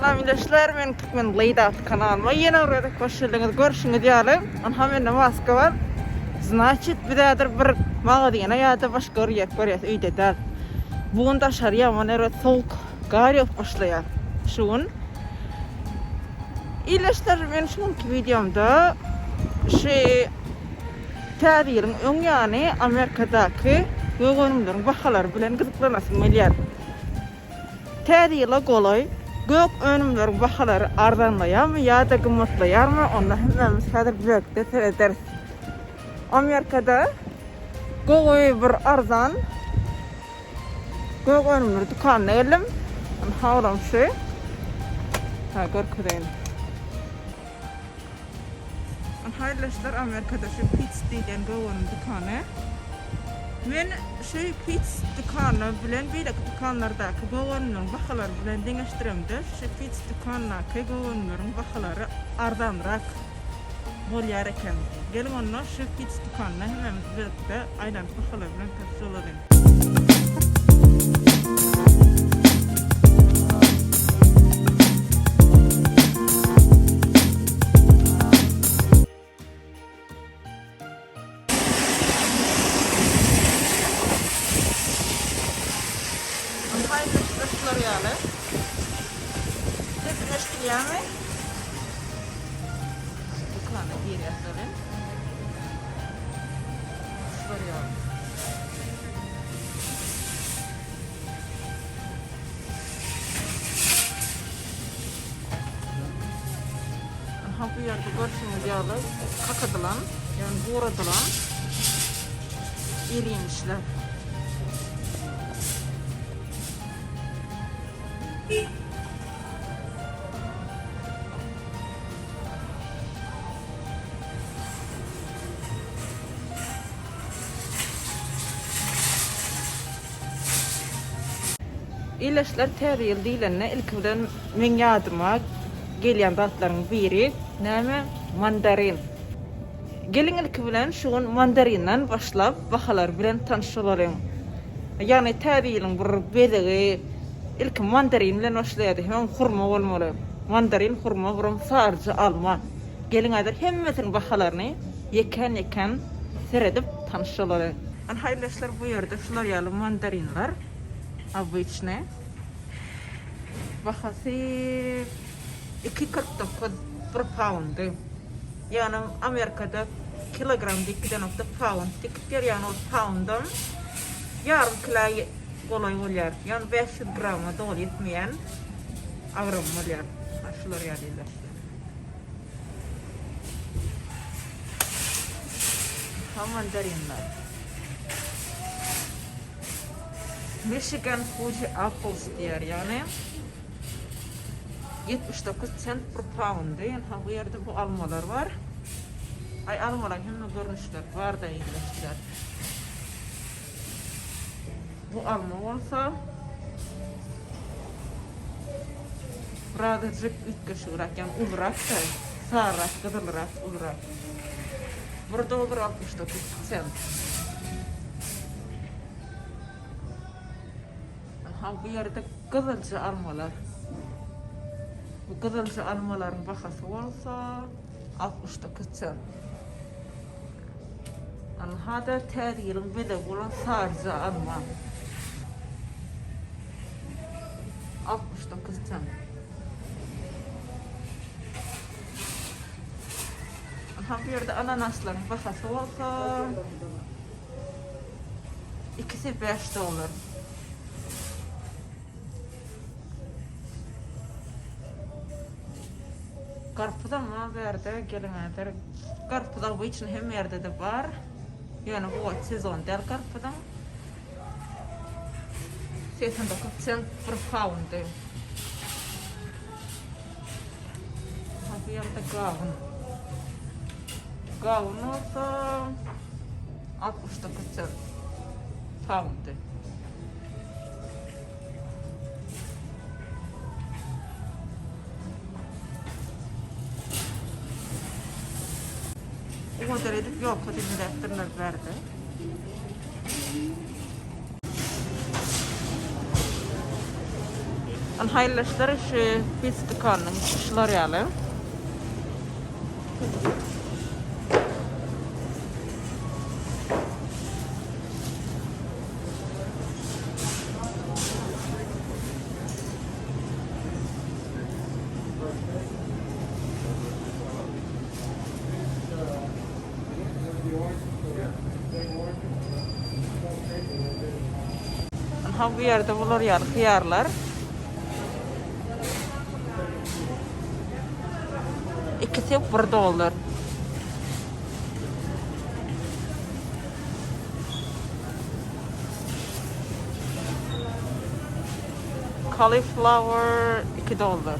Salam ildeşler, men Türkmen Blade atly kanalyma ýene bir gezek hoş geldiňiz. Görşüňiz ýaly, anha mende maska bar. Znaçit biz häzir bir magazyna ýa-da başga bir ýere barýas, öýde däl. Bu gün daşary ýaman erbet sowuk, gar ýagyp başlaýar şu gün. Ildeşler, men şu günki wideomda şu Täze ýylyň öň ýany Amerikadaky gök önümleriň bahalary bilen gyzyklanasym gelýär. Täze ýyla golaý gök önümleriň bahalary arzanlaýarmy ýa-da gymmatlaýarmy, onda hemmämiz häzir bilelikde serederis. Amerikada gowy bir arzan gök önümler dükanyna geldim. Ynha olam şu. Ha, görkezeýin. Ynha ildeşler Amerikada şu Pitts diýlen göwünli dükany. Men şu Pitts dükany bilen beýleki dükanlardaky göwünleriň bahalary bilen deňeşdiremde şu Pitts dükandaky göwünleriň bahalary arzanrak bolýar eken. Geliň onda şu Pitts dükanyna hemmämiz bilelikde aýlanyp bahalary bilen tanyş bolalyň. Şular ýaly. Sesim eşidilýärmi? Dükana girýäs welin. Şular ýaly. Aha bu ýerde görşüňiz ýaly kakadylan, ýagny guradylan ir-iýmişler. Ildeşler täze ýyl diýlende ilki bilen meň ýadyma gelýän zatlaryň biri näme mandarin. Geliň ilki bilen şu gün mandarinden başlap bahalar bilen tanyş bolalyň. Ýagny täze ýylyň bir bezegi ilki mandarin bilen başlaýardy hemem hurma bolmaly. Mandarin hurma biram saryja alma. Geliň häzir hemmesiniň bahalaryny ýekän-ýekän seredip tanyş bolalyň. Ynha ildeşler bu ýerde şular ýaly mandarinler obyçny bahasy 2.49 bir poundy. Ýagny Amerikada kilogram diýip gidenokda pound diýip gidýär. Ýagny ol poundam ýarym kila golaý bolýar. Ýagny 500 grama doly ýetmeýän agram bolýar. Şular ýaly ildeşler. Ha mandarinler. Michigan Fuji Apples diýer ýagny 79 sent bir poundy. Ha bu ýerde bu almalar bar. Ay almalar hemme görnüşler bar da ildeşler. Bu alma bolsa birazajyk üýtgeşigräk, ýagny ulurak-da, saryrak, gyzylrak, ulurak. Bir dollar 69 sent. Aha, bu ýerde gyzylja almalar. Bu gyzylja almalaryň bahasy bolsa 69 sent. Ynha-da Täze ýylyň bezegi bolan saryja alma. 69 sent. Ynha bu ýerde ananaslaryň bahasy bolsa ikisi 5 dollar. Garpyzam bar bu ýerde geliň häzir. Garpyz obyçny hemme ýerde-de bar. Ýöne bu wagt sezon däl garpyzyň. 89 sent bir poundy. Bu ýerde gawun. Gawun bolsa 69 sent poundy. Owadan edip ýolka düzüläpdirler bärde. Ynha haýyrlaşlar şu pizza dükanynyň içi şular ýaly. Ynha bu ýerde bular ýaly hyýarlar. Ikisi bir dollar. Cauliflower 2 dollar.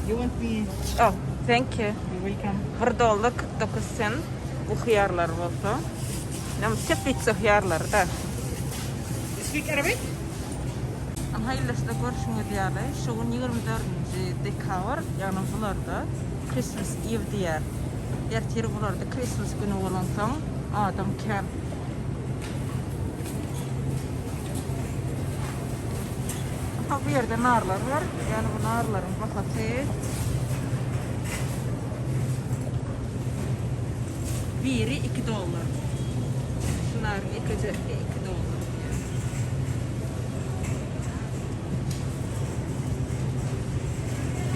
You want me? Oh, thank you. You're welcome. 1 dollar 49 sent bu hyýarlar bolsa. Näme teplitsa hyýarlary da. You speak Arabic? Haýyrlaşda görşüňiz ýaly, şu gün 24-nji dekabr, ýagny bularda Christmas Eve diýýär. Ertir bularda Christmas güni bolansoň, adam kän. Aha, bu ýerde narlar bar. Ýagny bu narlaryň bahasy biri 2 dollar. Şu naryň ýekejesi 2 dollar diýýär.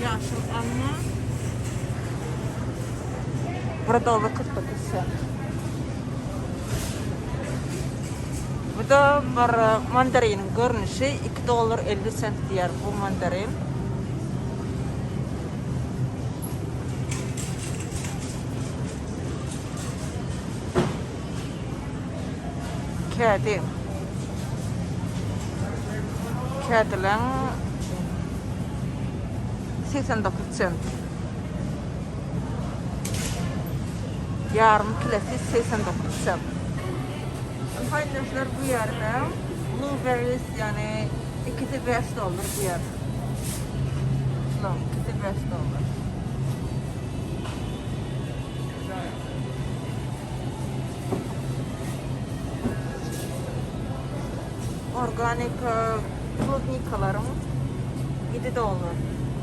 Ýaşyl alma 1 dollar 49 sent. Bu da bir mandariniň görnüşi 2 dollar 50 sent diýýär bu mandarin. Kädi. Kädileň 89 sent. Ýarym kilesi 89 sent. Haýdaşlar bu ýerde blueberries ýagny ikisi 5 dollar bu ýer. Şularyň ikisi 5 dollar. Organik klubnikalaryň 7 dollar.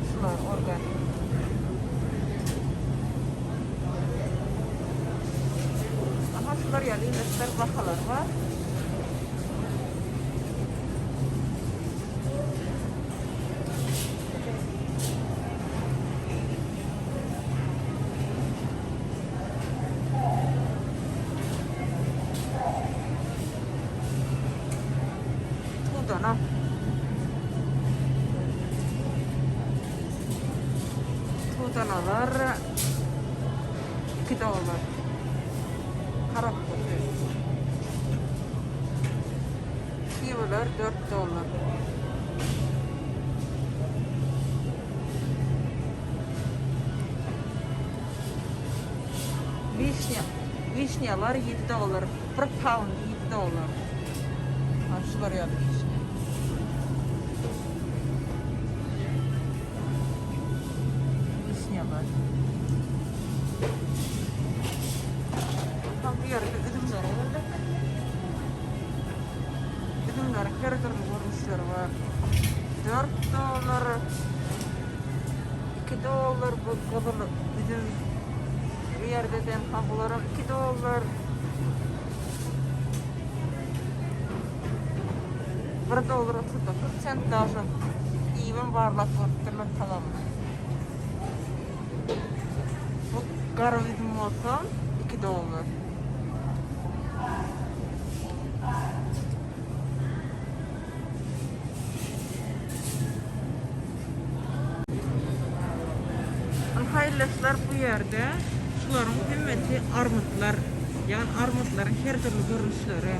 Şular organik. Aha şular ýaly iýmitler bahalar bar. Tudana. Tudanalar 2 dollar. Karobkasy. Kiwiler 4 dollar. Wişnýa, wişnýalar 7 dollar. 1 pound 7 dollar. Ha, şular ýaly wişnýa. Wişnýalar. Ha, bu ýerde üzümlere geldik. Üzümleriň her dürli görnüşleri bar. 4 dollar, 2 dollar bu gyzyl üzüm. Bu ýerde den ha bularam 2 dollar. 1 dollar 39 sent daşy. Iýibem barlap görüpdirler tagamyny. Bu gara üzüm bolsa 2 dollar. Haýyrlaşlar bu ýerde şularyň hemmesi armytlar. Ýagny armytlaryň her dürli görnüşleri.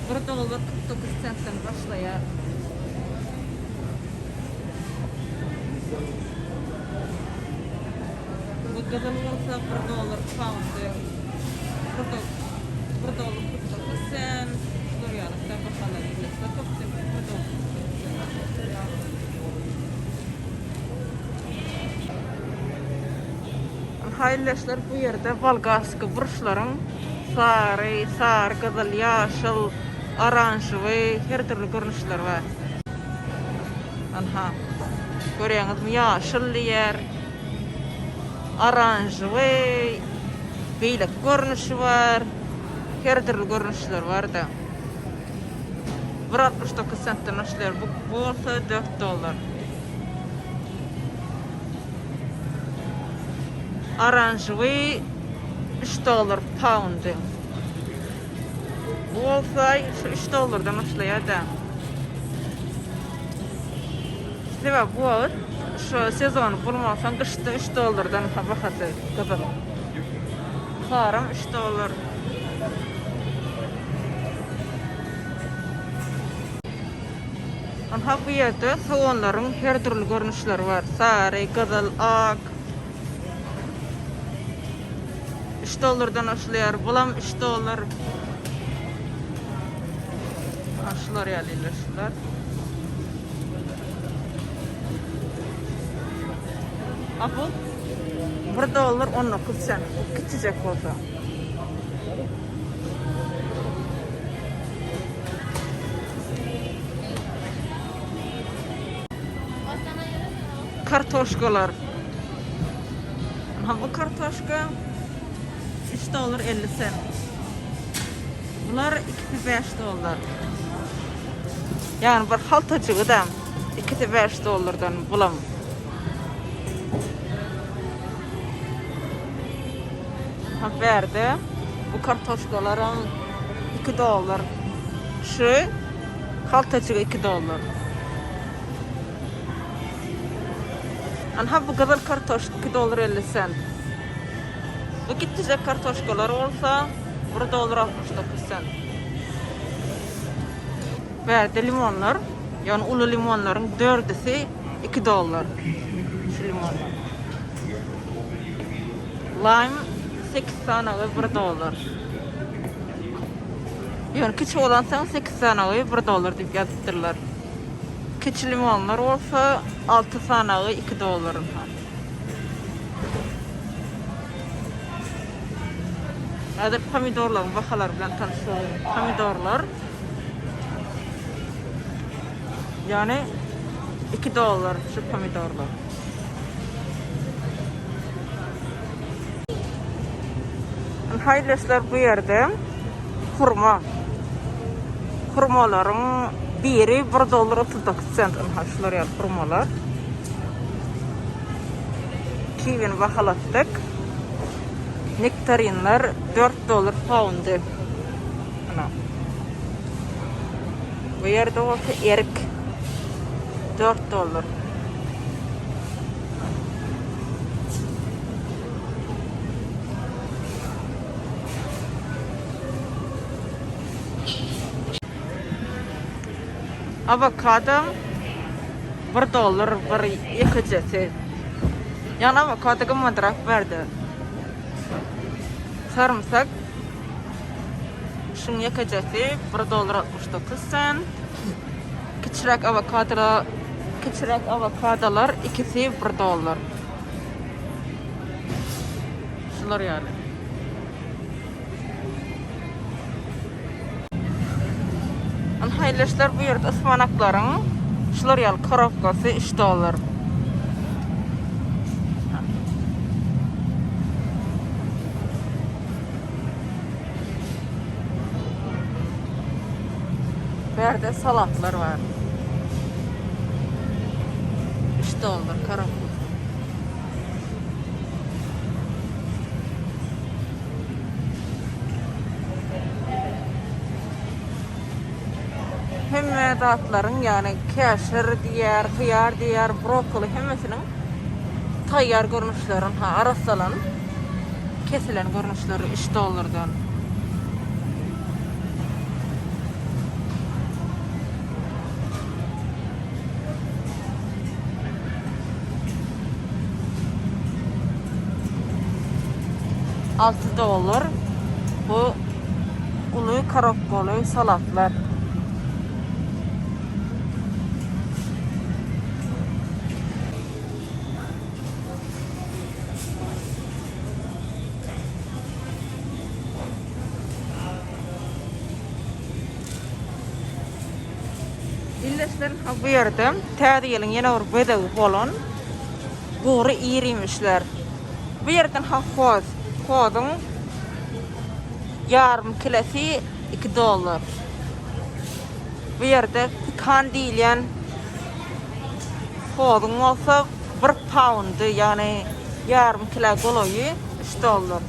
Bir dollar 49 sentden başlaýar. Bu gyzyl bolsa bir dollar poundy. Bir do bir dollar 49 sent. Şular ýaly bahalar ýüzlese köpüsi bir dollar 49 sent. Anha ildeşler bu ýerde bolgarskiý burçlaryň sary, sary gyzyl, ýaşyl, oranžewyý her dürli görnüşleri bar. Anha görýäňizmi ýaşyl diýýär. Oranžewyý beýleki görnüşi bar. Her dürli görnüşleri bar-da. Bir 69 sentden başlaýar. Bu bolsa 4 dollar. Oranžewy 3 dollar poundy. Bu bolsa şu 3 dollardan başlaýar-da. Sebäbi bu wagt şu sezony bolmansoň gyşda 3 dollardan bahasy gyzyl. Saram 3 dollar. Anha bu ýerde soganlaryň her dürli görnüşleri bar. Sary, gyzyl, ak. 3 dollardan başlaýar. Bulam 3 dollar. Şular ýaly şular. A bu 1 dollar 19 sent. Kiçijek bolsa. Kartoşkalar. Aha bu kartoşka 3 dollar 50 sent. Bular ikisi 5 dollar. Yani bir haltajygy da ikisi 5 dollardan bulam. Ha bärde bu kartoşkalaram 2 dollar. Şu haltajygy 2 dollar. Anha bu gyzyl kartoşka 2 dollar 50 sent. Bu gitjek kartoşkalar bolsa 1 dollar 69 sent. Bärde limonlar, ýagny uly limonlaryň dördüsi 2 dollar. Şu limonlar. Lime 8 sanagy 1 dollar. Ýöne kiçi bolansoň 8 sanagy 1 dollar diýip ýazypdyrlar. Kiçi limonlar bolsa 6 sanagy 2 dollar. Häzir pomidorlaryň bahalary bilen tanyşalyň. Pomidorlar ýagny 2 dollar şu pomidorlar. Haýyrlyşlar bu ýerde hurma. Hurmalaryň biri 1 dollar 39 sent. Ynha şular ýaly hurmalar. Kiwini bahalatdyk. Nektarinler 4 dollar poundy. Ana. Bu ýerde bolsa erik 4 dollar. Awokado 1 dollar bir ýekejesi. Ýagny awokado gymmadrak berdi. Sarymsak şuň ýekejesi 1 dollar 69 sent. Kiçiräk awokado kiçiräk awokadolar ikisi 1 dollar. Şular ýaly. Haýyrlyşlar bu ýerde ysmanaklaryň şular ýaly korobkasy 3 dollar. Bärde salatlar bar. 3 dollar korobka. Hemme zatlaryň, ýagny käşir diýýär, hyýar diýýär, brokoli hemmesiniň taýýar görnüşleri, ha arassalan, kesilen görnüşleri 3 dollardan. 6 dollar bu uly korobkaly salatlar. Ildeşler ha bu ýerde Täze ýylyň ýene bir bezegi bolan gury ir-iýmişler. Bu ýerden ha hoz. Hozuň ýarym kilesi 2 dollar. Bu ýerde pekan diýilýän hozuň bolsa 1 poundy, ýagny ýarym kilä golaýy 3 dollar.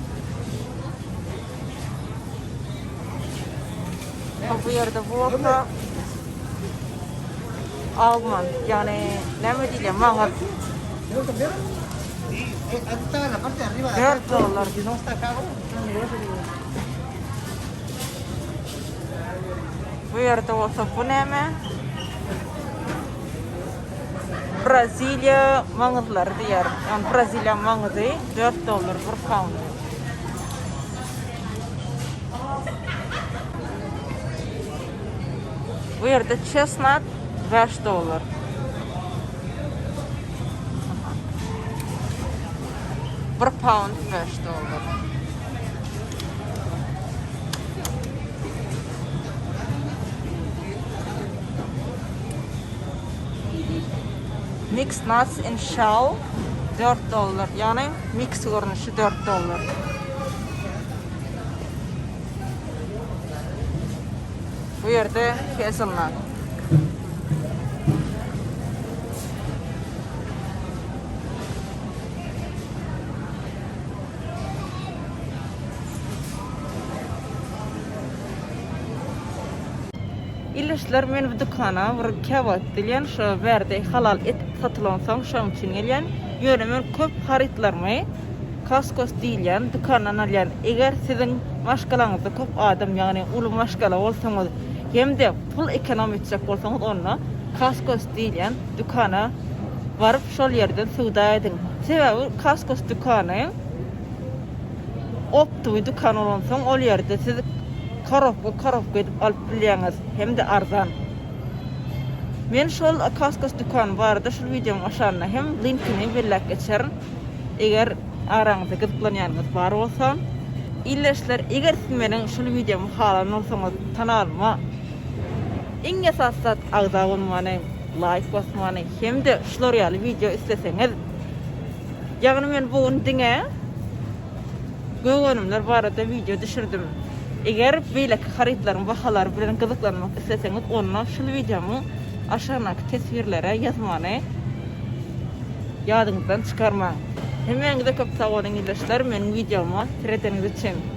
Bu ýerde bolsa almond, ýagny näme diýilýär, maňyz. 4 dollar. Bu ýerde bolsa bu näme? Braziliýa maňyzlary diýýär. Ýagny Braziliýa maňyzy 4 dollar bir pound. Bu ýerde chestnut 5 dollar. Bir pound 5 dollar. Mixed nuts in shell 4 dollar. Ýagny mix görnüşi 4 dollar. Bu ýerde hazelnut. Ildeşler men bu dükana bir kebap diýilýän şo bärde halal et satylansoň şoň üçin gelýän. Ýöne men köp harytlarymy Costco diýilýän dükandan alýan. Eger siziň maşgalaňyzda köp adam ýagny uly maşgala bolsaňyz hem-de pul ekonom etjek bolsaňyz onda Costco diýilýän dükana baryp şol ýerden söwda ediň. Sebäbi Costco dükany optowy dükan bolansoň ol ýerde siz korobka korobka edip alyp bilýäňiz hem-de arzan. Men şol Costco dükany barada şul wideoň aşagynda hem linkini belläp geçerin. Eger araňyzda gyzyklanýanyňyz bar bolsa. Ildeşler eger siz meniň şul wideomy halan bolsaňyz kanalyma iň esasy zat agza bolmany, laýk basmany hem-de şular ýaly wideo isleseňiz ýagny men bu gün diňe gök önümler barada wideo düşürdim. Eger beýleki harytlaryň bahalary bilen gyzyklanmak isleseňiz onda şul wideomyň aşagyndaky teswirlere ýazmany ýadyňyzdan çykarmaň. Hemmäňize köp sag boluň ildeşler meniň wideoma seredeniňiz üçin.